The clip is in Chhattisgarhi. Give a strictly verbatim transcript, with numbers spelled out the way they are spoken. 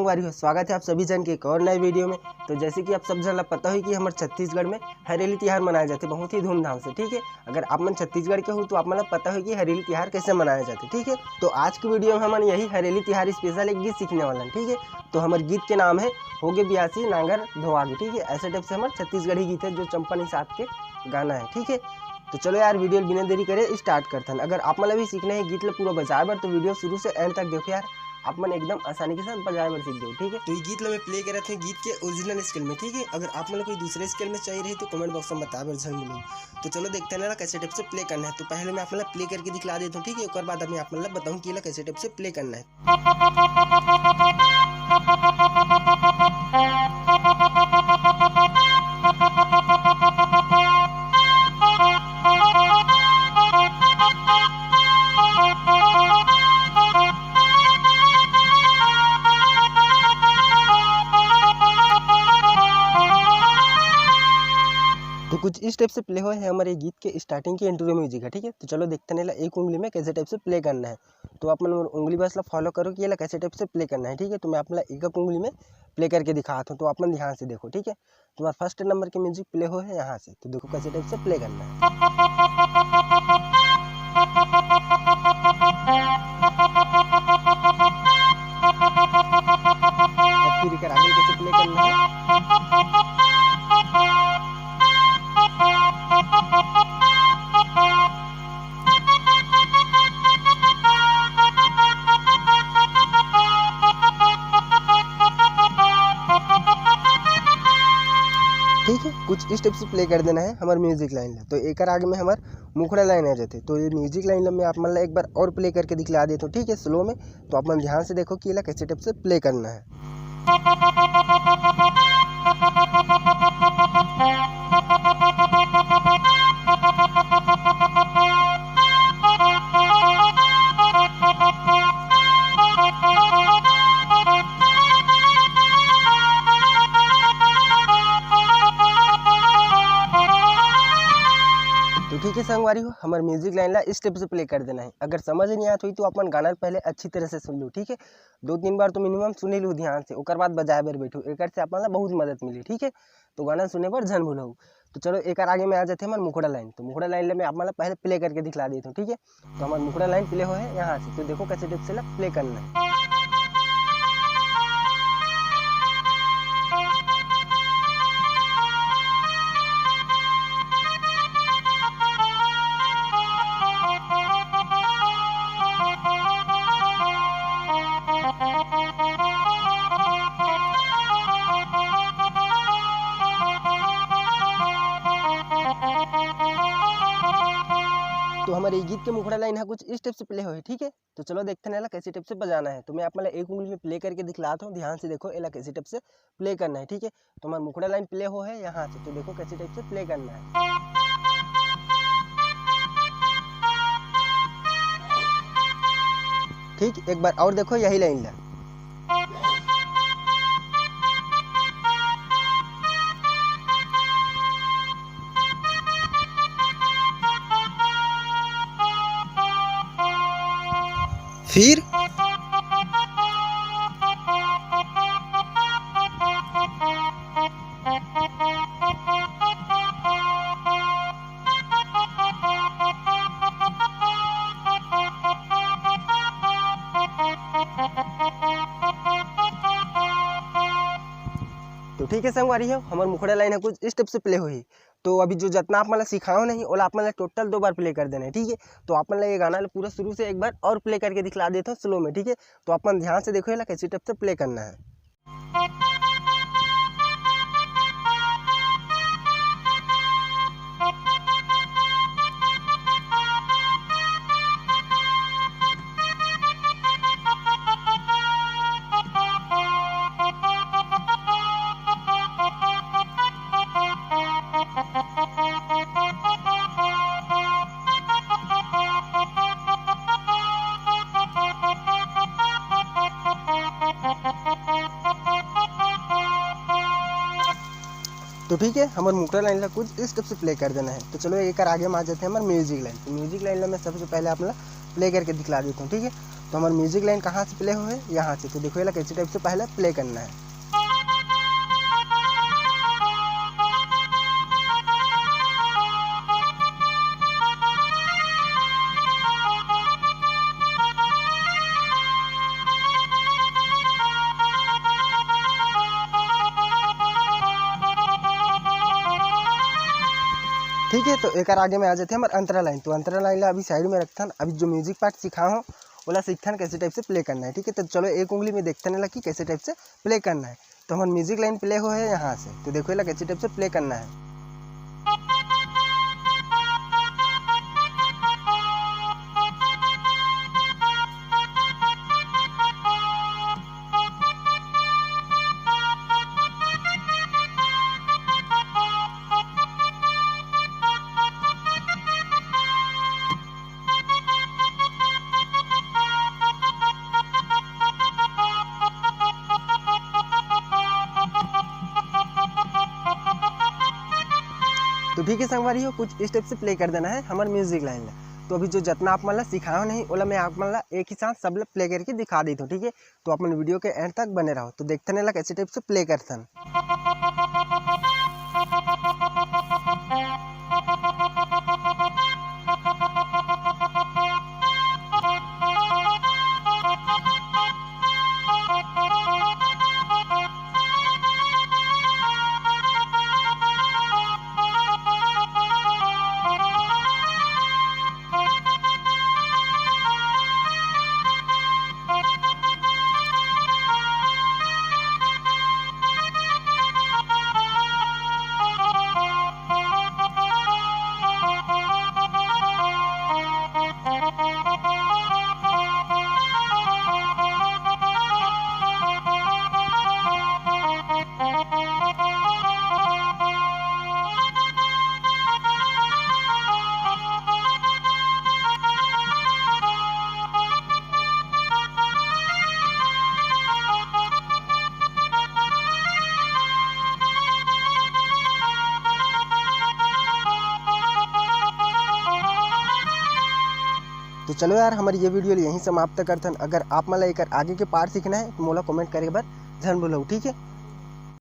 संगवारी हो, स्वागत है आप सभी जन के एक और नए वीडियो में। तो जैसे कि आप सब जन ला पता होही कि हमर छत्तीसगढ़ में हरेली तिहार मनाए जाथे बहुत ही धूमधाम से, ठीक है। अगर आप मन छत्तीसगढ़ के हो तो आप मन ला पता होही कि हरेली तिहार कैसे मनाए जाथे, ठीक है। तो आज की वीडियो में हमन यही हरेली तिहार स्पेशल एक गीत सीखने वाला हन, ठीक है। तो हमर गीत के नाम है होगे बियासी नांगर धोवागे, ठीक है। ऐसे टाइप से हमर छत्तीसगढ़ी गीत है जो चंपा निषाद के गाना है, ठीक है। तो चलो यार, वीडियो बिना देरी करे स्टार्ट करथन। अगर आप मन ला भी सीखना है गीत ला पूरा बजाए बर तो वीडियो शुरू से एंड तक देखो यार, आप मन एकदम आसानी के साथ बजाए बर सीख जाओ, ठीक है। तो ये गीत ला मैं प्ले करत हूँ गीत के ओरिजिनल स्केल में, ठीक है। अगर आप मन ला कोई दूसरे स्केल में चाहिए रही तो कमेंट बॉक्स में बताए बर झन भूलो। तो चलो देखते हैं ना कैसे टाइप से प्ले करना है। तो पहले मैं आप मन ला प्ले करके दिखला देता हूँ, ठीक है। ओकर बाद मैं आप मन ला बताऊँ कि एला कैसे टाइप से प्ले करना है। तो कुछ इस टाइप से प्ले होए है हमारे गीत के स्टार्टिंग के इंट्रो म्यूजिक है, ठीक है। तो चलो देखते हैं ना एक उंगली में कैसे टाइप से प्ले करना है। तो आप मन उंगली बस ला फॉलो करो कि एला कैसे टाइप से प्ले करना है, ठीक है। तो मैं आप मन ला एक एक उंगली में प्ले करके दिखात हूँ, तो आप मन ध्यान से देखो, ठीक है। तो हमारा फर्स्ट नंबर के म्यूजिक प्ले हो है यहाँ से, तो देखो कैसे टाइप से प्ले करना है। अब फिर एकर आगे कैसे प्ले करना है। ठीक है, कुछ इस टाइप से प्ले कर देना है हमारे म्यूजिक लाइन ला। तो एकर आगे में हमार मुखड़ा लाइन आ जाते। तो ये म्यूजिक लाइन ला मैं आप मन ला एक बार और प्ले करके दिखला देता हूँ, ठीक है, स्लो में। तो आप मन ध्यान से देखो कि एला कैसे टाइप से प्ले करना है। तो ठीक है संगवारी हो, हमारे म्यूजिक लाइन ला इस टाइप से प्ले कर देना है। अगर समझ नहीं आत होई तो अपन गाना पहले अच्छी तरह से सुन लो, ठीक है। दो तीन बार तो मिनिमम सुन ही लो ध्यान से, ओकर बाद बजाए बर बैठो, एकर से अपन ला बहुत मदद मिली, ठीक है। तो गाना सुने बर झन भूलहु। तो चलो एकर आगे में आ जाते हमारे मुखड़ा लाइन। तो मुखड़ा लाइन ले मैं आप मन ला पहले प्ले करके दिखला देता हूँ, ठीक है। तो हमारे मुखड़ा लाइन प्ले हो है यहाँ से, तो देखो कैसे टाइप से प्ले करना है। तो हमारे ये गीत के मुखड़ा लाइन है कुछ इस टाइप से प्ले हो है, ठीक है। तो चलो देखते हैं एला कैसे टाइप से बजाना है। तो मैं आप मन ला एक उंगली में प्ले करके दिखलाता हूँ, ध्यान से देखो एला कैसे टाइप से प्ले करना है, ठीक है। तो हमारा मुखड़ा लाइन प्ले हो है यहाँ से, तो देखो कैसे टाइप से प्ले करना है। ठीक एक बार और देखो यही लाइन ला। फिर तो ठीक है संगवारी हो, हमर मुखड़ा लाइन है कुछ इस टाइप से प्ले होही। तो अभी जो जितना आप मन ला सिखाओ नहीं, ओला आप मन ला टोटल दो बार प्ले कर देना है, ठीक है। तो आप मन ला ये गाना ला पूरा शुरू से एक बार और प्ले करके दिखला देता हूँ स्लो में, ठीक है। तो आप मन ध्यान से देखो एला कैसे टाइप से प्ले करना है। तो ठीक है, हमर मुखड़ा लाइन ला कुछ इस टाइप से प्ले कर देना है। तो चलो एक बार आगे में आ जाते हैं हमर म्यूजिक लाइन। तो म्यूजिक लाइन ला मैं सबसे पहले आप ला प्ले करके दिखला देता हूँ, ठीक है। तो हमर म्यूजिक लाइन कहाँ से प्ले होहे? यहाँ से। तो देखो, एला कैसे टाइप से पहले प्ले करना है। ठीक है, तो एकर आगे में आ जाते हैं हमर अंतरा लाइन। तो अंतरा लाइन ला अभी साइड में रखथन, अभी जो म्यूजिक पार्ट सिखाए हो, ओला सीखथन कैसे टाइप से प्ले करना है। ठीक है, तो चलो एक उंगली में देखथन एला कि कैसे टाइप से प्ले करना है। तो हमर म्यूजिक लाइन प्ले होहे यहाँ से, तो देखो एला कैसे टाइप से प्ले करना है। तो ठीक है संगवारी हो, कुछ इस टाइप से प्ले कर देना है हमर म्यूजिक लाइन ला। तो अभी जो जतना आप मन ला सिखाए हो नहीं, ओला मैं आप मन ला एक ही साथ सब ला प्ले करके दिखा देता हूँ, ठीक है? तो अपन वीडियो के एंड तक बने रहो। तो देखथन एला कैसे टाइप से प्ले करथन। तो चलो यार, हमर ये वीडियो ल यहीं समाप्त करथन। अगर आप मन ला एकर आगे के पार्ट सीखना है, तो मोला कमेंट करे बर झन भूलव, ठीक है?